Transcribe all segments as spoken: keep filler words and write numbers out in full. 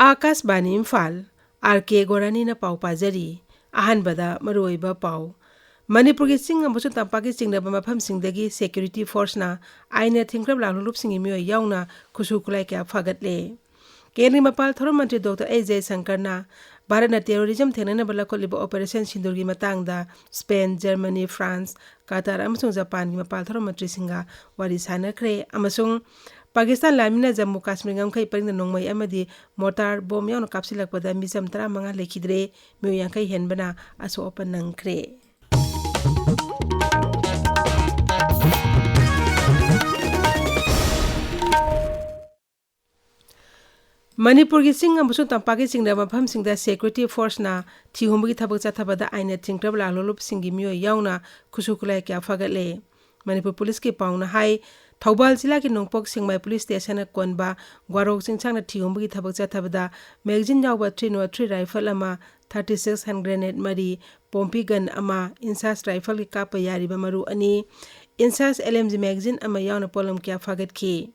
ꯑꯥꯀꯥꯁꯕꯥꯅꯤ Imphal, R ꯀꯦ ꯒꯣꯔꯥꯅꯤꯅ ꯄꯥꯎ ꯄꯥꯖꯔꯤ꯫ ꯑꯍꯥꯟꯕꯗ ꯃꯔꯨꯑꯣꯏꯕ ꯄꯥꯎ꯫ ꯃꯅꯤꯄꯨꯔꯒꯤ ꯆꯤꯡ ꯑꯃꯁꯨꯡ ꯇꯝꯄꯥꯛꯀꯤ ꯆꯤꯡꯅꯕ ꯃꯐꯝꯁꯤꯡꯗꯒꯤ security forceꯅ ꯑꯥꯏꯟꯅ ꯊꯤꯡꯈ꯭ꯔꯕ ꯂꯥꯜꯍꯧꯂꯨꯞꯁꯤꯡꯒꯤ ꯃꯤꯑꯣꯏ ꯌꯥꯎꯅ ꯈꯨꯠꯁꯨ ꯈꯨꯠꯂꯥꯏ ꯀꯌꯥ ꯐꯥꯒꯠꯂꯦ꯫ ꯀꯦꯟꯗ꯭ꯔꯒꯤ ꯃꯄꯥꯜ ꯊꯧꯔꯝ ꯃꯟꯇ꯭ꯔꯤ ꯗꯣꯛꯇꯔ ꯑꯦꯁ ꯖꯌꯁꯪꯀꯔꯅ ꯚꯥꯔꯠꯅ terrorism ꯊꯦꯡꯅꯅꯕ ꯂꯧꯈꯠꯂꯤꯕ operation ꯁꯤꯟꯗꯨꯔꯒꯤ ꯃꯇꯥꯡꯗ ꯁ꯭ꯄꯦꯟ, ꯖꯔꯃꯅꯤ, ꯐ꯭ꯔꯥꯟꯁ, ꯀꯇꯥꯔ ꯑꯃꯁꯨꯡ ꯖꯄꯥꯟꯒꯤ ꯃꯄꯥꯜ ꯊꯧꯔꯝ ꯃꯟꯇ꯭ꯔꯤꯁꯤꯡꯒ ꯋꯥꯔꯤ ꯁꯥꯅꯈ꯭ꯔꯦ꯫ ꯑꯃꯁꯨꯡ ꯄꯥꯀꯤꯁꯇꯥꯟ ꯂꯥꯟꯃꯤꯅ ꯖꯝꯃꯨ ꯀꯥꯁꯃꯤꯔ ꯉꯝꯈꯩ ꯄꯔꯤꯡꯗ ꯅꯣꯡꯃꯩ ꯑꯃꯗꯤ mortar bomb ꯌꯥꯎꯅ ꯀꯥꯞꯁꯤꯜꯂꯛꯄꯗ ꯃꯤꯆꯝ ꯇꯔꯥꯃꯉꯥ ꯂꯩꯈꯤꯗ꯭ꯔꯦ, ꯃꯤꯑꯣꯏ ꯌꯥꯡꯈꯩ ꯍꯦꯟꯕꯅ ꯑꯁꯣꯛ ꯑꯄꯟ ꯅꯪꯈ꯭ꯔꯦ꯫ ꯃꯅꯤꯄꯨꯔꯒꯤ ꯆꯤꯡ ꯑꯃꯁꯨꯡ ꯇꯝꯄꯥꯛꯀꯤ ꯆꯤꯡꯅꯕ ꯃꯐꯝꯁꯤꯡꯗ security forceꯅ ꯊꯤꯍꯨꯝꯕꯒꯤ ꯊꯕꯛ ꯆꯠꯊꯕꯗ ꯑꯥꯏꯟꯅ ꯊꯤꯡꯈ꯭ꯔꯕ ꯂꯥꯜꯍꯧꯂꯨꯞꯁꯤꯡꯒꯤ ꯃꯤꯑꯣꯏ ꯌꯥꯎꯅ ꯈꯨꯠꯁꯨ ꯈꯨꯠꯂꯥꯏ ꯀꯌꯥ ꯐꯥꯒꯠꯂꯦ꯫ ꯃꯅꯤꯄꯨꯔ ꯄꯨꯂꯤꯁꯀꯤ ꯄꯥꯎꯅ ꯍꯥꯏ, ꯊꯧꯕꯥꯜ ꯖꯤꯂꯥꯒꯤ ꯅꯣꯡꯄꯣꯛ ꯁꯦꯛꯃꯥꯏ ꯄꯨꯂꯤꯁ ꯁ꯭ꯇꯦꯁꯟꯅ ꯀꯣꯟꯕ ꯒ꯭ꯋꯥꯔꯣꯛ ꯆꯤꯡꯁꯥꯡꯗ ꯊꯤꯍꯨꯝꯕꯒꯤ ꯊꯕꯛ ꯆꯠꯊꯕꯗ magazine ꯌꯥꯎꯕ three nought three rifle ꯑꯃ, thirty six hand grenade ꯃꯔꯤ, ꯄꯣꯝꯄꯤ gun ꯑꯃ, INSAS rifleꯒꯤ ꯀꯥꯞꯄ ꯌꯥꯔꯤꯕ ꯃꯔꯨ ꯑꯅꯤ, INSAS LMG magazine ꯑꯃ ꯌꯥꯎꯅ ꯄꯣꯠꯂꯝ ꯀꯌꯥ ꯐꯥꯒꯠꯈꯤ꯫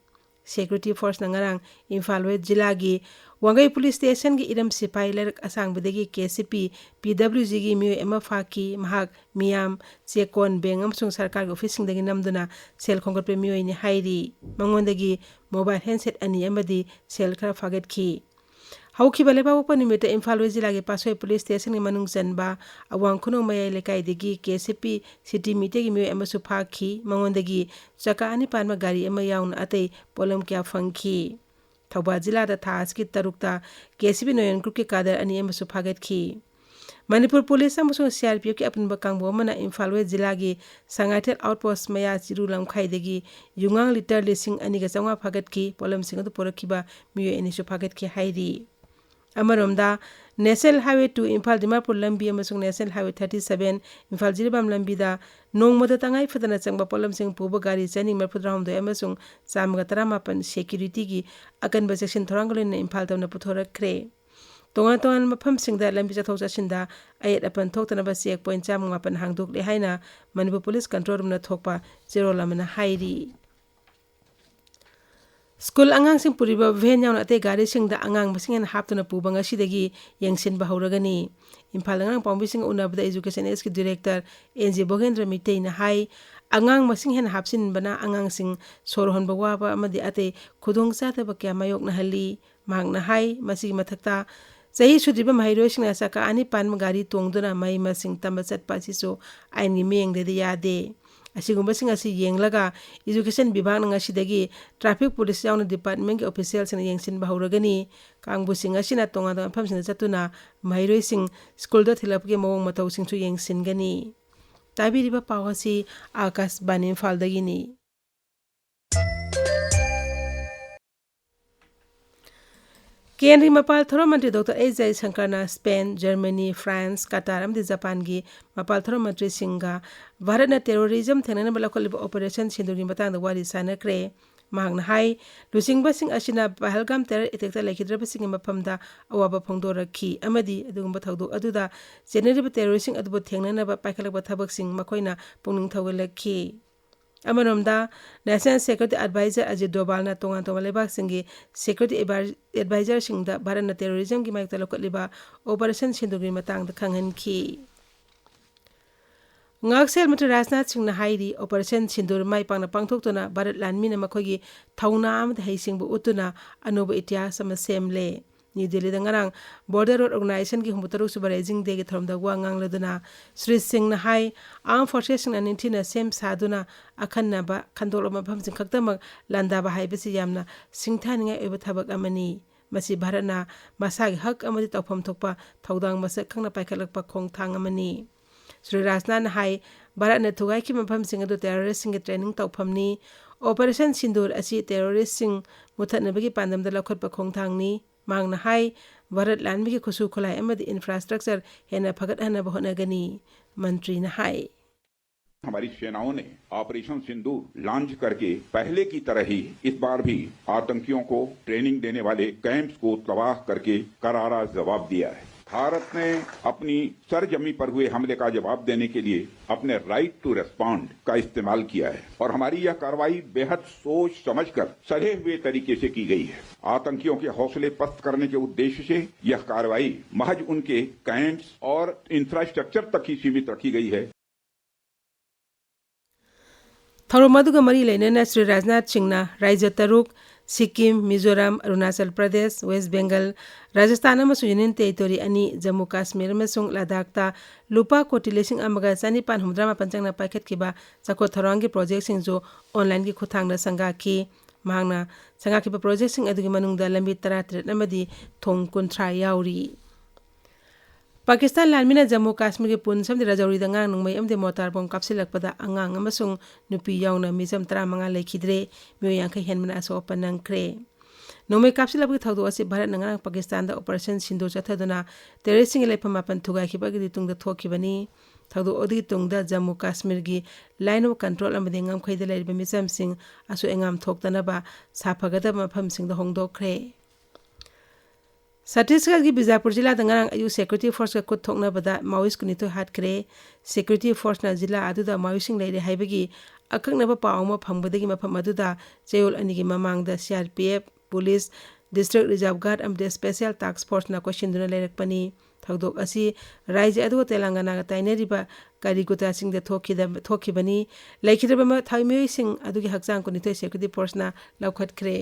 Security forceꯅ ꯉꯔꯥꯡ ꯏꯝꯐꯥꯜ ꯋꯦꯁ ꯖꯤꯂꯥꯒꯤ ꯋꯥꯡꯒꯩ ꯄꯨꯂꯤꯁ ꯁ꯭ꯇꯦꯁꯟꯒꯤ ꯏꯔꯝ ꯁꯤꯐꯥꯏ ꯂꯩꯔꯛ ꯑꯁꯥꯡꯕꯗꯒꯤ KCP PWGꯒꯤ ꯃꯤꯑꯣꯏ ꯑꯃ ꯐꯥꯈꯤ꯫ ꯃꯍꯥꯛ ꯃꯤꯌꯥꯝ, ꯆꯦꯛꯀꯣꯟ, ꯕꯦꯡꯛ ꯑꯃꯁꯨꯡ ꯁꯔꯀꯥꯔꯒꯤ ꯑꯣꯐꯤꯁꯁꯤꯡꯗꯒꯤ ꯅꯝꯗꯨꯅ ꯁꯦꯜ ꯈꯣꯝꯒꯠꯄ ꯃꯤꯑꯣꯏꯅꯤ ꯍꯥꯏꯔꯤ꯫ ꯃꯉꯣꯟꯗꯒꯤ mobile handset ꯑꯅꯤ ꯑꯃꯗꯤ ꯁꯦꯜ ꯈꯔ ꯐꯥꯒꯠꯈꯤ꯫ ꯍꯧꯈꯤꯕ ꯂꯩꯕꯥꯛꯄꯣꯛꯄ ꯅꯨꯃꯤꯠꯇ ꯏꯝꯐꯥꯜ ꯋꯦꯁ ꯖꯤꯂꯥꯒꯤ ꯄꯥꯠꯁꯣꯏ ꯄꯨꯂꯤꯁ ꯁ꯭ꯇꯦꯁꯟꯒꯤ ꯃꯅꯨꯡ ꯆꯟꯕ ꯑꯋꯥꯡ ꯈꯨꯅꯧ ꯃꯌꯥꯏ ꯂꯩꯀꯥꯏꯗꯒꯤ KCP city ꯃꯤꯇꯩꯒꯤ ꯃꯤꯑꯣꯏ ꯑꯃꯁꯨ ꯐꯥꯈꯤ꯫ ꯃꯉꯣꯟꯗꯒꯤ ꯆꯀꯥ ꯑꯅꯤ ꯄꯥꯟꯕ ꯒꯥꯔꯤ ꯑꯃ ꯌꯥꯎꯅ ꯑꯇꯩ ꯄꯣꯠꯂꯝ ꯀꯌꯥ ꯐꯪꯈꯤ꯫ ꯊꯧꯕꯥꯜ ꯖꯤꯂꯥꯗ ꯊꯥ ꯑꯁꯤꯒꯤ ꯇꯔꯨꯛꯇ KCP ꯅꯣꯌꯟ groupꯀꯤ cadre ꯑꯅꯤ ꯑꯃꯁꯨ ꯐꯥꯒꯠꯈꯤ꯫ ꯃꯅꯤꯄꯨꯔ ꯄꯨꯂꯤꯁ ꯑꯃꯁꯨꯡ CRPFꯀꯤ ꯑꯄꯨꯟꯕ ꯀꯥꯡꯕꯨ ꯑꯃꯅ ꯏꯝꯐꯥꯜ ꯋꯦꯁ ꯖꯤꯂꯥꯒꯤ ꯁꯉꯥꯏꯊꯦꯜ outpost ꯃꯌꯥ ꯆꯤꯔꯨ ꯂꯝꯈꯥꯏꯗꯒꯤ ꯌꯨꯉꯥꯡ litre ꯂꯤꯁꯤꯡ ꯑꯅꯤꯒ ꯆꯥꯝꯃꯉꯥ ꯐꯥꯒꯠꯈꯤ꯫ ꯄꯣꯠꯂꯝꯁꯤꯡ ꯑꯗꯨ ꯄꯨꯔꯛꯈꯤꯕ ꯃꯤꯑꯣꯏ ꯑꯅꯤꯁꯨ ꯐꯥꯒꯠꯈꯤ ꯍꯥꯏꯔꯤ꯫ ꯑꯃꯔꯣꯝꯗ, National Highway two Imphal Dimapur ꯂꯝꯕꯤ ꯑꯃꯁꯨꯡ National Highway thirty seven Imphal Jiribam ꯂꯝꯕꯤꯗ ꯅꯣꯡꯃꯗ ꯇꯉꯥꯏ ꯐꯗꯅ ꯆꯪꯕ ꯄꯣꯠꯂꯝꯁꯤꯡ ꯄꯨꯕ ꯒꯥꯔꯤ ꯆꯅꯤ ꯃꯔꯤꯐꯨꯇꯔꯥꯍꯨꯝꯗꯣꯏ ꯑꯃꯁꯨꯡ ꯆꯥꯝꯃꯒ ꯇꯔꯥꯃꯥꯄꯟ securityꯒꯤ ꯑꯀꯟꯕ ꯆꯦꯛꯁꯤꯟ ꯊꯧꯔꯥꯡꯒ ꯂꯣꯏꯅꯅ ꯏꯝꯐꯥꯜ ꯇꯝꯅ ꯄꯨꯊꯣꯔꯛꯈ꯭ꯔꯦ꯫ ꯇꯣꯉꯥꯟ ꯇꯣꯉꯥꯟꯕ ꯃꯐꯝꯁꯤꯡꯗ ꯂꯝꯕꯤ ꯆꯠꯊꯣꯛ ꯆꯠꯁꯤꯟꯗ ꯑꯌꯦꯠ ꯑꯄꯟ ꯊꯣꯛꯇꯅꯕ check point ꯆꯥꯝꯃ ꯃꯥꯄꯟ ꯍꯥꯡꯗꯣꯛꯂꯦ ꯍꯥꯏꯅ ꯃꯅꯤꯄꯨꯔ ꯄꯨꯂꯤꯁ control roomꯅ ꯊꯣꯛꯄ ꯆꯦꯔꯣꯜ ꯑꯃꯅ ꯍꯥꯏꯔꯤ꯫ ꯁ꯭ꯀꯨꯜ ꯑꯉꯥꯡꯁꯤꯡ ꯄꯨꯔꯤꯕ ꯚꯦꯟ ꯌꯥꯎꯅ ꯑꯇꯩ ꯒꯥꯔꯤꯁꯤꯡꯗ ꯑꯉꯥꯡ ꯃꯁꯤꯡ ꯍꯦꯟꯅ ꯍꯥꯞꯇꯨꯅ ꯄꯨꯕ ꯉꯁꯤꯗꯒꯤ ꯌꯦꯡꯁꯤꯟꯕ ꯍꯧꯔꯒꯅꯤ꯫ ꯏꯝꯐꯥꯜꯗ ꯉꯔꯥꯡ ꯄꯥꯎꯃꯤꯁꯤꯡꯒ ꯎꯅꯕꯗ Education Aidꯁꯀꯤ Director ꯑꯦꯟ ꯖꯤ ꯚꯣꯒꯦꯟꯗ꯭ꯔ ꯃꯤꯇꯩꯅ ꯍꯥꯏ, ꯑꯉꯥꯡ ꯃꯁꯤꯡ ꯍꯦꯟꯅ ꯍꯥꯞꯆꯤꯟꯕꯅ ꯑꯉꯥꯡꯁꯤꯡ ꯁꯣꯔ ꯍꯣꯟꯕ ꯋꯥꯕ ꯑꯃꯗꯤ ꯑꯇꯩ ꯈꯨꯗꯣꯡꯆꯥꯗꯕ ꯀꯌꯥ ꯃꯥꯌꯣꯛꯅꯍꯜꯂꯤ꯫ ꯃꯍꯥꯛꯅ ꯍꯥꯏ, ꯃꯁꯤꯒꯤ ꯃꯊꯛꯇ ꯆꯍꯤ ꯁꯨꯗ꯭ꯔꯤꯕ ꯃꯍꯩꯔꯣꯏꯁꯤꯡꯅ ꯆꯀꯥ ꯑꯅꯤ ꯄꯥꯟꯕ ꯒꯥꯔꯤ ꯇꯣꯡꯗꯨꯅ ꯃꯍꯩ ꯃꯁꯤꯡ ꯇꯝꯕ ꯆꯠꯄ ꯑꯁꯤꯁꯨ ꯑꯥꯏꯟꯒꯤ ꯃꯤꯠꯌꯦꯡꯗꯗꯤ ꯌꯥꯗꯦ꯫ ꯑꯁꯤꯒꯨꯝꯕꯁꯤꯡ ꯑꯁꯤ ꯌꯦꯡꯂꯒ Education ꯕꯤꯚꯥꯒꯅ ꯉꯁꯤꯗꯒꯤ traffic police ꯌꯥꯎꯅ departmentꯀꯤ officialꯁꯤꯡꯅ ꯌꯦꯡꯁꯤꯟꯕ ꯍꯧꯔꯒꯅꯤ꯫ ꯀꯥꯡꯕꯨꯁꯤꯡ ꯑꯁꯤꯅ ꯇꯣꯉꯥꯟ ꯇꯣꯉꯥꯟꯕ ꯃꯐꯝꯁꯤꯡꯗ ꯆꯠꯇꯨꯅ ꯃꯍꯩꯔꯣꯏꯁꯤꯡ ꯁ꯭ꯀꯨꯜꯗ ꯊꯤꯜꯂꯛꯄꯒꯤ ꯃꯑꯣꯡ ꯃꯇꯧꯁꯤꯡꯁꯨ ꯌꯦꯡꯁꯤꯟꯒꯅꯤ꯫ ꯇꯥꯕꯤꯔꯤꯕ ꯄꯥꯎ ꯑꯁꯤ ꯑꯥꯀꯥꯁꯕꯥꯅꯤ ꯏꯝꯐꯥꯜꯗꯒꯤꯅꯤ꯫ ꯀꯦꯟꯗ꯭ꯔꯒꯤ ꯃꯄꯥꯜ ꯊꯧꯔꯝ ꯃꯟꯇ꯭ꯔꯤ ꯗꯣꯛꯇꯔ ꯑꯦꯁ ꯖꯌꯁꯪꯀꯔꯅ ꯁ꯭ꯄꯦꯟ, ꯖꯔꯃꯅꯤ, ꯐ꯭ꯔꯥꯟꯁ, ꯀꯇꯥꯔ ꯑꯃꯗꯤ ꯖꯄꯥꯟꯒꯤ ꯃꯄꯥꯜ ꯊꯧꯔꯝ ꯃꯟꯇ꯭ꯔꯤꯁꯤꯡꯒ ꯚꯥꯔꯠꯅ terrorism ꯊꯦꯡꯅꯅꯕ ꯂꯧꯈꯠꯂꯤꯕ Operation ꯁꯤꯟꯗꯨꯔꯒꯤ ꯃꯇꯥꯡꯗ ꯋꯥꯔꯤ ꯁꯥꯟꯅꯈ꯭ꯔꯦ꯫ ꯃꯍꯥꯛꯅ ꯍꯥꯏ, ꯂꯨꯆꯤꯡꯕꯁꯤꯡ ꯑꯁꯤꯅ ꯄꯍꯜꯒꯥꯝ terror attackꯇ ꯂꯩꯈꯤꯗ꯭ꯔꯕꯁꯤꯡꯒꯤ ꯃꯐꯝꯗ ꯑꯋꯥꯕ ꯐꯣꯡꯗꯣꯔꯛꯈꯤ ꯑꯃꯗꯤ ꯑꯗꯨꯒꯨꯝꯕ ꯊꯧꯗꯣꯛ ꯑꯗꯨꯗ ꯆꯦꯟꯅꯔꯤꯕ terroristꯁꯤꯡ ꯑꯗꯨꯕꯨ ꯊꯦꯡꯅꯅꯕ ꯄꯥꯏꯈꯠꯂꯛꯄ ꯊꯕꯛꯁꯤꯡ ꯃꯈꯣꯏꯅ ꯄꯨꯛꯅꯤꯡ ꯊꯧꯒꯠꯂꯛꯈꯤ꯫ ꯑꯃꯔꯣꯝꯗ, National Security Advisor ꯑꯖꯤꯠ ꯗꯣꯚꯥꯜꯅ ꯇꯣꯉꯥꯟ ꯇꯣꯉꯥꯟꯕ ꯂꯩꯕꯥꯛꯁꯤꯡꯒꯤ security advi-, advisorꯁꯤꯡꯗ ꯚꯥꯔꯠꯅ terrorismꯒꯤ ꯃꯥꯌꯣꯛꯇ ꯂꯧꯈꯠꯂꯤꯕ Operation ꯁꯤꯟꯗꯨꯔꯒꯤ ꯃꯇꯥꯡꯗ ꯈꯪꯍꯟꯈꯤ꯫ ꯉꯥꯛꯁꯦꯜ ꯃꯟꯇ꯭ꯔꯤ ꯔꯥꯖꯅꯥꯊ ꯁꯤꯡꯅ ꯍꯥꯏꯔꯤ, Operation ꯁꯤꯟꯗꯨꯔ ꯃꯥꯏ ꯄꯥꯛꯅ ꯄꯥꯡꯊꯣꯛꯇꯨꯅ ꯚꯥꯔꯠ ꯂꯥꯟꯃꯤꯅ ꯃꯈꯣꯏꯒꯤ ꯊꯧꯅꯥ ꯑꯃꯗꯤ ꯍꯩꯁꯤꯡꯕ ꯎꯠꯇꯨꯅ ꯑꯅꯧꯕ ꯏꯇꯤꯍꯥꯁ ꯑꯃ ꯁꯦꯝꯂꯦ꯫ ꯅ꯭ꯌꯨ ꯗꯦꯜꯂꯤꯗ ꯉꯔꯥꯡ Border Road Organisationꯒꯤ ꯍꯨꯝꯐꯨ ꯇꯔꯨꯛ ꯁꯨꯕ Raising Dayꯒꯤ ꯊꯧꯔꯝꯗ ꯋꯥ ꯉꯥꯡꯂꯗꯨꯅ ꯁ꯭ꯔꯤ ꯁꯤꯡꯅ ꯍꯥꯏ, Armed Forcesꯁꯤꯡꯅ ꯅꯤꯡꯊꯤꯅ ꯁꯦꯝ ꯁꯥꯗꯨꯅ ꯑꯈꯟꯅꯕ ꯈꯟꯗꯣꯛꯂꯕ ꯃꯐꯝꯁꯤꯡ ꯈꯛꯇꯃꯛ ꯂꯥꯟꯗꯥꯕ ꯍꯥꯏꯕꯁꯤ ꯌꯥꯝꯅ ꯁꯤꯡꯊꯥꯅꯤꯡꯉꯥꯏ ꯑꯣꯏꯕ ꯊꯕꯛ ꯑꯃꯅꯤ꯫ ꯃꯁꯤ ꯚꯥꯔꯠꯅ ꯃꯁꯥꯒꯤ ꯍꯛ ꯑꯃꯗꯤ ꯇꯧꯐꯝ ꯊꯣꯛꯄ ꯊꯧꯗꯥꯡ ꯃꯁꯛ ꯈꯪꯅ ꯄꯥꯏꯈꯠꯂꯛꯄ ꯈꯣꯡꯊꯥꯡ ꯑꯃꯅꯤ꯫ ꯁ꯭ꯔꯤ ꯔꯥꯖꯅꯥꯊꯅ ꯍꯥꯏ, ꯚꯥꯔꯠꯅ ꯊꯨꯒꯥꯏꯈꯤꯕ ꯃꯐꯝꯁꯤꯡ ꯑꯗꯨ terroristꯁꯤꯡꯒꯤ training ꯇꯧꯐꯝꯅꯤ꯫ Operation ꯁꯤꯟꯗꯨꯔ ꯑꯁꯤ terroristꯁꯤꯡ ꯃꯨꯊꯠꯅꯕꯒꯤ ꯄꯥꯟꯗꯝꯗ ꯂꯧꯈꯠꯄ ꯈꯣꯡꯊꯥꯡꯅꯤ꯫ ꯃꯍꯥꯛꯅ ꯍꯥꯏ, ꯚꯥꯔꯠ ꯂꯥꯟꯃꯤꯒꯤ ꯈꯨꯠꯁꯨ ꯈꯨꯠꯂꯥꯏ ꯑꯃꯗꯤ infrastructure ꯍꯦꯟꯅ ꯐꯒꯠꯍꯟꯅꯕ ꯍꯣꯠꯅꯒꯅꯤ꯫ ꯃꯟꯇ꯭ꯔꯤꯅ ꯍꯥꯏ꯫ हमारी सेनाओं ने ऑपरेशन सिंदूर लॉन्च करके पहले की तरह ही इस बार भी आतंकियों को ट्रेनिंग देने वाले कैंप्स को तबाह करके करारा जवाब दिया है। भारत ने अपनी सरजमी पर हुए हमले का जवाब देने के लिए अपने राइट टू रिस्पॉन्ड का इस्तेमाल किया है और हमारी यह कार्रवाई बेहद सोच समझकर सधे हुए तरीके से की गई है। आतंकियों के हौसले पस्त करने के उद्देश्य से यह कार्रवाई महज उनके कैंप्स और इंफ्रास्ट्रक्चर तक ही सीमित रखी गई है। ꯊꯧꯔꯝ ꯑꯗꯨꯒ ꯃꯔꯤ ꯂꯩꯅꯅ ꯁ꯭ꯔꯤ ꯔꯥꯖꯅꯥꯊ ꯁꯤꯡꯅ ꯔꯥꯖ꯭ꯌ ꯇꯔꯨꯛ, ꯁꯤꯛꯀꯤꯝ, ꯃꯤꯖꯣꯔꯥꯝ, ꯑꯔꯨꯅꯥꯆꯜ ꯄ꯭ꯔꯗꯦꯁ, ꯋꯦꯁ ꯕꯦꯡꯒꯜ, ꯔꯥꯖꯁꯊꯥꯟ ꯑꯃꯁꯨꯡ ꯌꯨꯅꯤꯌꯟ ꯇꯦꯔꯤꯇꯣꯔꯤ ꯑꯅꯤ, ꯖꯝꯃꯨ ꯀꯥꯁꯃꯤꯔ ꯑꯃꯁꯨꯡ ꯂꯗꯥꯈꯇ ꯂꯨꯄꯥ ꯀꯣꯇꯤ ꯂꯤꯁꯤꯡ ꯑꯃꯒ ꯆꯅꯤꯄꯥꯟ ꯍꯨꯝꯐꯨꯇꯔꯥ ꯃꯥꯄꯟ ꯆꯪꯅ ꯄꯥꯏꯈꯠꯈꯤꯕ ꯆꯥꯎꯈꯠ ꯊꯧꯔꯥꯡꯒꯤ ꯄ꯭ꯔꯣꯖꯦꯛꯁꯤꯡꯁꯨ ꯑꯣꯟꯂꯥꯏꯟꯒꯤ ꯈꯨꯠꯊꯥꯡꯗ ꯁꯪꯒꯥꯈꯤ꯫ ꯃꯍꯥꯛꯅ ꯁꯪꯒꯥꯈꯤꯕ ꯄ꯭ꯔꯣꯖꯦꯛꯁꯤꯡ ꯑꯗꯨꯒꯤ ꯃꯅꯨꯡꯗ ꯂꯝꯕꯤ ꯇꯔꯥꯇꯔꯦꯠ ꯑꯃꯗꯤ ꯊꯣꯡ ꯀꯨꯟꯊ꯭ꯔꯥ ꯌꯥꯎꯔꯤ꯫ ꯄꯥꯀꯤꯁꯇꯥꯟ ꯂꯥꯟꯃꯤꯅ ꯖꯝꯃꯨ ꯀꯥꯁꯃꯤꯔꯒꯤ ꯄꯨꯟꯁ ꯑꯃꯗꯤ ꯔꯥꯖꯧꯔꯤꯗ ꯉꯔꯥꯡ ꯅꯣꯡꯃꯩ ꯑꯃꯗꯤ ꯃꯣꯇꯥꯔ ꯕꯣꯝ ꯀꯥꯞꯁꯤꯜꯂꯛꯄꯗ ꯑꯉꯥꯡ ꯑꯃꯁꯨꯡ ꯅꯨꯄꯤ ꯌꯥꯎꯅ ꯃꯤꯆꯝ ꯇꯔꯥꯃꯉꯥ ꯂꯩꯈꯤꯗ꯭ꯔꯦ, ꯃꯤꯑꯣꯏ ꯌꯥꯡꯈꯩ ꯍꯦꯟꯕꯅ ꯑꯁꯣꯛ ꯑꯄꯟ ꯅꯪꯈ꯭ꯔꯦ꯫ ꯅꯣꯡꯃꯩ ꯀꯥꯞꯁꯤꯜꯂꯛꯄꯒꯤ ꯊꯧꯗꯣꯛ ꯑꯁꯤ ꯚꯥꯔꯠꯅ ꯉꯔꯥꯡ ꯄꯥꯀꯤꯁꯇꯥꯟꯗ ꯑꯣꯄꯔꯦꯁꯟ ꯁꯤꯟꯗꯨꯔ ꯆꯠꯊꯗꯨꯅ ꯇꯦꯔꯣꯔꯤꯁꯁꯤꯡꯒꯤ ꯂꯩꯐꯝ ꯃꯥꯄꯟ ꯊꯨꯒꯥꯏꯈꯤꯕꯒꯤ ꯇꯨꯡꯗ ꯊꯣꯛꯈꯤꯕꯅꯤ꯫ ꯊꯧꯗꯣꯛ ꯑꯗꯨꯒꯤ ꯇꯨꯡꯗ ꯖꯝꯃꯨ ꯀꯥꯁꯃꯤꯔꯒꯤ ꯂꯥꯏꯟ ꯑꯣꯐ ꯀꯟꯇ꯭ꯔꯣꯜ ꯑꯃꯗꯤ ꯉꯝꯈꯩꯗ ꯂꯩꯔꯤꯕ ꯃꯤꯆꯝꯁꯤꯡ ꯑꯁꯣꯏ ꯑꯉꯥꯝ ꯊꯣꯛꯇꯅꯕ ꯁꯥꯐꯒꯗꯕ ꯃꯐꯝꯁꯤꯡꯗ ꯍꯣꯡꯗꯣꯛꯈ꯭ꯔꯦ꯫ ꯁꯠꯇꯤꯁꯒꯔꯒꯤ ꯕꯤꯖꯥꯄꯨꯔ ꯖꯤꯂꯥꯗ ꯉꯔꯥꯡ ꯑꯌꯨꯛ ꯁꯦꯀ꯭ꯌꯨꯔꯤꯇꯤ ꯐꯣꯔꯁꯀ ꯈꯨꯠ ꯊꯣꯛꯅꯕꯗ ꯃꯥꯑꯣꯏꯁ ꯀꯨꯟꯅꯤꯊꯣꯏ ꯍꯥꯠꯈ꯭ꯔꯦ꯫ ꯁꯦꯀ꯭ꯌꯨꯔꯤꯇꯤ ꯐꯣꯔꯁꯅ ꯖꯤꯂꯥ ꯑꯗꯨꯗ ꯃꯥꯑꯣꯏꯁꯤꯡ ꯂꯩꯔꯦ ꯍꯥꯏꯕꯒꯤ ꯑꯀꯛꯅꯕ ꯄꯥꯎ ꯑꯃ ꯐꯪꯕꯗꯒꯤ ꯃꯐꯝ ꯑꯗꯨꯗ ꯆꯌꯣꯜ ꯑꯅꯤꯒꯤ ꯃꯃꯥꯡꯗ C R P F, police, district reserve guard ꯑꯃꯗꯤ ꯁ꯭ꯄꯦꯁꯤꯌꯦꯜ ꯇꯥꯛꯁ ꯐꯣꯔꯁꯅ ꯀꯣꯏꯁꯤꯟꯗꯨꯅ ꯂꯩꯔꯛꯄꯅꯤ꯫ ꯊꯧꯗꯣꯛ ꯑꯁꯤ ꯔꯥꯖ꯭ꯌ ꯑꯗꯨꯒ ꯇꯦꯂꯪꯒꯅꯥꯒ ꯇꯥꯏꯅꯔꯤꯕ ꯀꯔꯤꯒꯨꯇꯥꯁꯤꯡꯗ ꯊꯣꯛꯈꯤꯗ-, ꯊꯣꯛꯈꯤꯕꯅꯤ꯫ ꯂꯩꯈꯤꯗ꯭ꯔꯕ ꯃ-, ꯊ-, ꯃꯤꯑꯣꯏꯁꯤꯡ ꯑꯗꯨꯒꯤ ꯍꯛꯆꯥꯡ ꯀꯨꯟꯅꯤꯊꯣꯏ ꯁꯦꯀ꯭ꯌꯨꯔꯤꯇꯤ ꯐꯣꯔꯁꯅ ꯂꯧꯈꯠꯈ꯭ꯔꯦ꯫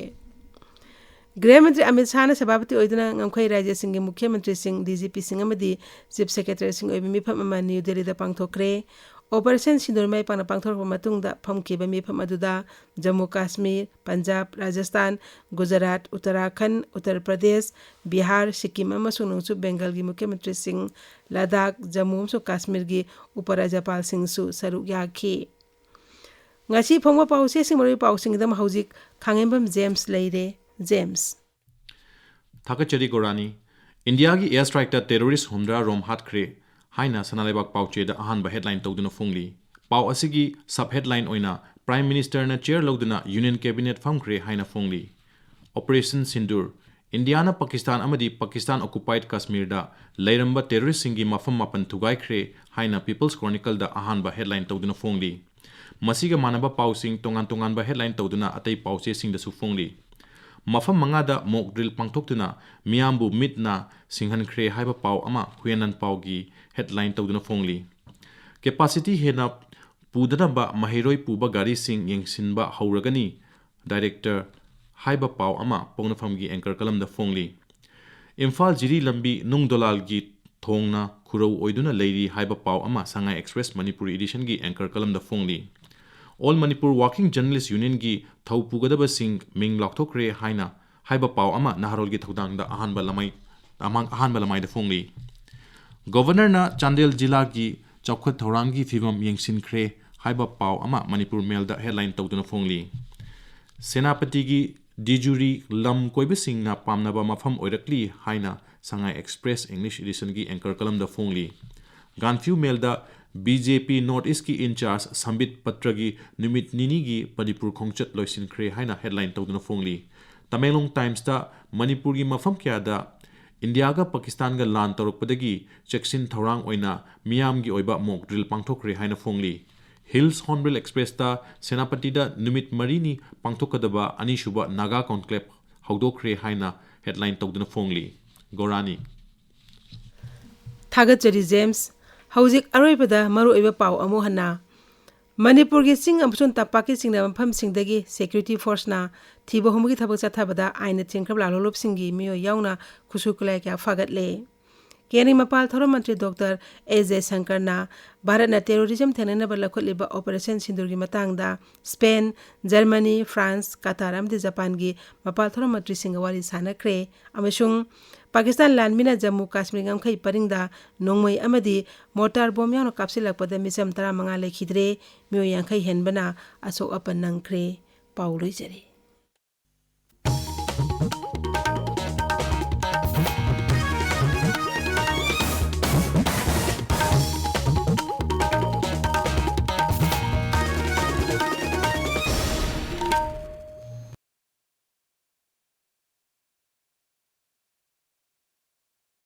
ꯒ꯭ꯔꯍ ꯃꯟꯇ꯭ꯔꯤ ꯑꯃꯤꯠ ꯁꯥꯍꯅ ꯁꯚꯥꯄꯇꯤ ꯑꯣꯏꯗꯨꯅ ꯉꯝꯈꯩ ꯔꯥꯖ꯭ꯌꯁꯤꯡꯒꯤ ꯃꯨꯈ꯭ꯌ ꯃꯟꯇ꯭ꯔꯤꯁꯤꯡ, ꯗꯤ ꯖꯤ ꯄꯤꯁꯤꯡ ꯑꯃꯗꯤ ꯆꯤꯐ ꯁꯦꯀ꯭ꯔꯦꯇꯔꯤꯁꯤꯡ ꯑꯣꯏꯕ ꯃꯤꯐꯝ ꯑꯃ ꯅ꯭ꯌꯨ ꯗꯦꯜꯂꯤꯗ ꯄꯥꯡꯊꯣꯛꯈ꯭ꯔꯦ꯫ ꯑꯣꯄꯔꯦꯁꯟ ꯁꯤꯟꯗꯨꯔ ꯃꯥꯏ ꯄꯥꯛꯅ ꯄꯥꯡꯊꯣꯔꯛꯄ ꯃꯇꯨꯡꯗ ꯐꯝꯈꯤꯕ ꯃꯤꯐꯝ ꯑꯗꯨꯗ ꯖꯝꯃꯨ ꯀꯥꯁꯃꯤꯔ, ꯄꯟꯖꯥꯕ, ꯔꯥꯖꯁꯊꯥꯟ, ꯒꯨꯖꯔꯥꯠ, ꯎꯠꯇꯔꯥꯈꯟꯗ, ꯎꯠꯇꯔ ꯄ꯭ꯔꯗꯦꯁ, ꯕꯤꯍꯥꯔ, ꯁꯤꯛꯀꯤꯝ ꯑꯃꯁꯨꯡ ꯅꯣꯡꯆꯨꯞ ꯕꯦꯡꯒꯜꯒꯤ ꯃꯨꯈ꯭ꯌ ꯃꯟꯇ꯭ꯔꯤꯁꯤꯡ, ꯂꯗꯥꯈ, ꯖꯝꯃꯨ ꯑꯃꯁꯨꯡ ꯀꯥꯁꯃꯤꯔꯒꯤ ꯎꯄꯔꯥꯖ꯭ꯌꯄꯥꯜꯁꯤꯡꯁꯨ ꯁꯔꯨꯛ ꯌꯥꯈꯤ꯫ ꯉꯁꯤ ꯐꯣꯡꯕ ꯄꯥꯎꯆꯦꯁꯤꯡ, ꯃꯔꯨꯑꯣꯏꯕ ꯄꯥꯎꯁꯤꯡꯒꯤꯗꯃꯛ ꯍꯧꯖꯤꯛ ꯈꯥꯉꯦꯝꯕꯝ ꯖꯦꯝꯁ ꯂꯩꯔꯦ꯫ ꯖꯦꯝꯁ꯫ ꯊꯥꯒꯠꯆꯔꯤ ꯒꯣꯔꯥꯅꯤ꯫ ꯏꯟꯗꯤꯌꯥꯒꯤ ꯑꯦꯌꯔ ꯁ꯭ꯇ꯭ꯔꯥꯏꯛꯇ ꯇꯦꯔꯣꯔꯤꯁ꯭ꯠ ꯍꯨꯝꯗ꯭ꯔꯥ ꯔꯣꯝ ꯍꯥꯠꯈ꯭ꯔꯦ ꯍꯥꯏꯅ ꯁꯅꯥꯂꯩꯕꯥꯛ ꯄꯥꯎꯆꯦꯗ ꯑꯍꯥꯟꯕ ꯍꯦꯗꯂꯥꯏꯟ ꯇꯧꯗꯨꯅ ꯐꯣꯡꯂꯤ꯫ ꯄꯥꯎ ꯑꯁꯤꯒꯤ ꯁꯕ ꯍꯦꯗꯂꯥꯏꯟ ꯑꯣꯏꯅ ꯄ꯭ꯔꯥꯏꯝ ꯃꯤꯅꯤꯁꯇꯔꯅ ꯆꯦꯌꯔ ꯂꯧꯗꯨꯅ ꯌꯨꯅꯤꯌꯟ ꯀꯦꯕꯤꯅꯦꯠ ꯐꯝꯈ꯭ꯔꯦ ꯍꯥꯏꯅ ꯐꯣꯡꯂꯤ꯫ ꯑꯣꯄꯔꯦꯁꯟ ꯁꯤꯟꯗꯨꯔ, ꯏꯟꯗꯤꯌꯥꯅ ꯄꯥꯀꯤꯁꯇꯥꯟ ꯑꯃꯗꯤ ꯄꯥꯀꯤꯁꯇꯥꯟ occupied ꯀꯥꯁꯃꯤꯔꯗ ꯂꯩꯔꯝꯕ terroristꯁꯤꯡꯒꯤ ꯃꯐꯝ ꯃꯥꯄꯟ ꯊꯨꯒꯥꯏꯈ꯭ꯔꯦ ꯍꯥꯏꯅ People's Chronicleꯗ ꯑꯍꯥꯟꯕ headline ꯇꯧꯗꯨꯅ ꯐꯣꯡꯂꯤ꯫ ꯃꯁꯤꯒ ꯃꯥꯟꯅꯕ ꯄꯥꯎꯁꯤꯡ ꯇꯣꯉꯥꯟ ꯇꯣꯉꯥꯟꯕ headline ꯇꯧꯗꯨꯅ ꯑꯇꯩ ꯄꯥꯎꯆꯦꯁꯤꯡꯗꯁꯨ ꯐꯣꯡꯂꯤ꯫ ꯃꯐꯝ ꯃꯉꯥꯗ mock drill ꯄꯥꯡꯊꯣꯛꯇꯨꯅ ꯃꯤꯌꯥꯝꯕꯨ ꯃꯤꯠ ꯅꯥ ꯁꯤꯡꯍꯟꯈ꯭ꯔꯦ ꯍꯥꯏꯕ ꯄꯥꯎ ꯑꯃ ꯍꯨꯌꯦꯟ ꯂꯥꯟꯄꯥꯎꯒꯤ headline ꯇꯧꯗꯨꯅ ꯐꯣꯡꯂꯤ꯫ Capacity ꯍꯦꯟꯅ ꯄꯨꯗꯅꯕ ꯃꯍꯩꯔꯣꯏ ꯄꯨꯕ ꯒꯥꯔꯤꯁꯤꯡ ꯌꯦꯡꯁꯤꯟꯕ ꯍꯧꯔꯒꯅꯤ, Director ꯍꯥꯏꯕ ꯄꯥꯎ ꯑꯃ ꯄꯣꯛꯅꯐꯝꯒꯤ anchor columnꯗ ꯐꯣꯡꯂꯤ꯫ ꯏꯝꯐꯥꯜ ꯖꯤꯔꯤ ꯂꯝꯕꯤ ꯅꯨꯡ ꯗꯣꯂꯥꯜꯒꯤ ꯊꯣꯡꯅ ꯈꯨꯔꯧ ꯑꯣꯏꯗꯨꯅ ꯂꯩꯔꯤ ꯍꯥꯏꯕ ꯄꯥꯎ ꯑꯃ ꯁꯉꯥꯏ Express Manipuri editionꯒꯤ anchor columnꯗ ꯐꯣꯡꯂꯤ꯫ All Manipur Working Journalist Unionꯒꯤ ꯊꯧ ꯄꯨꯒꯗꯕꯁꯤꯡ ꯃꯤꯡ ꯂꯥꯎꯊꯣꯛꯈ꯭ꯔꯦ ꯍꯥꯏꯅ ꯍꯥꯏꯕ ꯄꯥꯎ ꯑꯃ ꯅꯍꯥꯔꯣꯜꯒꯤ ꯊꯧꯗꯥꯡꯗ ꯑꯍꯥꯟꯕ ꯂꯃꯥꯏ-, ꯑꯃꯥꯡ-, ꯑꯍꯥꯟꯕ ꯂꯃꯥꯏꯗ ꯐꯣꯡꯂꯤ꯫ Governorꯅ ꯆꯥꯟꯗꯦꯜ ꯖꯤꯂꯥꯒꯤ ꯆꯥꯎꯈꯠ ꯊꯧꯔꯥꯡꯒꯤ ꯐꯤꯚꯝ ꯌꯦꯡꯁꯤꯟꯈ꯭ꯔꯦ ꯍꯥꯏꯕ ꯄꯥꯎ ꯑꯃ ꯃꯅꯤꯄꯨꯔ ꯃꯦꯜꯗ headline ꯇꯧꯗꯨꯅ ꯐꯣꯡꯂꯤ꯫ ꯁꯦꯅꯥꯄꯇꯤꯒꯤ ꯗꯤꯖꯨꯔꯤ ꯂꯝ ꯀꯣꯏꯕꯁꯤꯡꯅ ꯄꯥꯝꯅꯕ ꯃꯐꯝ ꯑꯣꯏꯔꯛꯂꯤ ꯍꯥꯏꯅ ꯁꯉꯥꯏ Express English editionꯒꯤ anchor columnꯗ ꯐꯣꯡꯂꯤ꯫ ꯒꯥꯟꯐ꯭ꯌꯨ ꯃꯦꯜꯗ BJP North Eastꯀꯤ in charge ꯁꯝꯕꯤꯠ ꯄꯇ꯭ꯔꯒꯤ ꯅꯨꯃꯤꯠ ꯅꯤꯅꯤꯒꯤ ꯃꯅꯤꯄꯨꯔ ꯈꯣꯡꯆꯠ ꯂꯣꯏꯁꯤꯟꯈ꯭ꯔꯦ ꯍꯥꯏꯅ headline ꯇꯧꯗꯨꯅ ꯐꯣꯡꯂꯤ꯫ ꯇꯃꯦꯡꯂꯣꯡ Timesꯇ ꯃꯅꯤꯄꯨꯔꯒꯤ ꯃꯐꯝ ꯀꯌꯥꯗ ꯏꯟꯗꯤꯌꯥꯒ ꯄꯥꯀꯤꯁꯇꯥꯟꯒ ꯂꯥꯟ ꯇꯧꯔꯛꯄꯗꯒꯤ ꯆꯦꯛꯁꯤꯟ ꯊꯧꯔꯥꯡ ꯑꯣꯏꯅ ꯃꯤꯌꯥꯝꯒꯤ ꯑꯣꯏꯕ mock drill ꯄꯥꯡꯊꯣꯛꯈ꯭ꯔꯦ ꯍꯥꯏꯅ ꯐꯣꯡꯂꯤ꯫ Hills Hornbill Expressꯇ ꯁꯦꯅꯥꯄꯇꯤꯗ ꯅꯨꯃꯤꯠ ꯃꯔꯤꯅꯤ ꯄꯥꯡꯊꯣꯛꯀꯗꯕ ꯑꯅꯤꯁꯨꯕ ꯅꯥꯒꯥ conclave ꯍꯧꯗꯣꯛꯈ꯭ꯔꯦ ꯍꯥꯏꯅ headline ꯇꯧꯗꯨꯅ ꯐꯣꯡꯂꯤ꯫ ꯒꯣꯔꯥꯅꯤ꯫ ꯊꯥꯒꯠꯆꯔꯤ, ꯖꯦꯝꯁ꯫ ꯍꯧꯖꯤꯛ ꯑꯔꯣꯏꯕꯗ ꯃꯔꯨꯑꯣꯏꯕ ꯄꯥꯎ ꯑꯃꯨꯛ ꯍꯟꯅ꯫ ꯃꯅꯤꯄꯨꯔꯒꯤ ꯆꯤꯡ ꯑꯃꯁꯨꯡ ꯇꯝꯄꯥꯛꯀꯤ ꯆꯤꯡꯗ ꯃꯐꯝꯁꯤꯡꯗꯒꯤ security forceꯅ ꯊꯤꯕ ꯍꯨꯝꯕꯒꯤ ꯊꯕꯛ ꯆꯠꯊꯕꯗ ꯑꯥꯏꯟꯅ ꯊꯤꯡꯈ꯭ꯔꯕ ꯂꯥꯜꯍꯧꯂꯨꯞꯁꯤꯡꯒꯤ ꯃꯤꯑꯣꯏ ꯌꯥꯎꯅ ꯈꯨꯠꯁꯨ ꯈꯨꯠꯂꯥꯏ ꯀꯌꯥ ꯐꯥꯒꯠꯂꯦ꯫ ꯀꯦꯟꯗ꯭ꯔꯒꯤ ꯃꯄꯥꯜ ꯊꯧꯔꯝ ꯃꯟꯇ꯭ꯔꯤ ꯗꯣꯛꯇꯔ ꯑꯦꯁ ꯖꯌꯁꯪꯀꯔꯅ ꯚꯥꯔꯠꯅ terrorism ꯊꯦꯡꯅꯅꯕ ꯂꯧꯈꯠꯂꯤꯕ Operation ꯁꯤꯟꯗꯨꯔꯒꯤ ꯃꯇꯥꯡꯗ ꯁ꯭ꯄꯦꯟ, ꯖꯔꯃꯅꯤ, ꯐ꯭ꯔꯥꯟꯁ, ꯀꯇꯥꯔ ꯑꯃꯗꯤ ꯖꯄꯥꯟꯒꯤ ꯃꯄꯥꯜ ꯊꯧꯔꯝ ꯃꯟꯇ꯭ꯔꯤꯁꯤꯡꯒ ꯋꯥꯔꯤ ꯁꯥꯟꯅꯈ꯭ꯔꯦ꯫ ꯑꯃꯁꯨꯡ ꯄꯥꯀꯤꯁꯇꯥꯟ ꯂꯥꯟꯃꯤꯅ ꯖꯝꯃꯨ ꯀꯥꯁꯃꯤꯔ ꯉꯝꯈꯩ ꯄꯔꯤꯡꯗ ꯅꯣꯡꯃꯩ ꯑꯃꯗꯤ mortar bomb ꯌꯥꯎꯅ ꯀꯥꯞꯁꯤꯜꯂꯛꯄꯗ ꯃꯤꯆꯝ ꯇꯔꯥꯃꯉꯥ ꯂꯩꯈꯤꯗ꯭ꯔꯦ, ꯃꯤꯑꯣꯏ ꯌꯥꯡꯈꯩ ꯍꯦꯟꯕꯅ ꯑꯁꯣꯛ ꯑꯄꯟ ꯅꯪꯈ꯭ꯔꯦ꯫ ꯄꯥꯎ ꯂꯣꯏꯖꯔꯦ꯫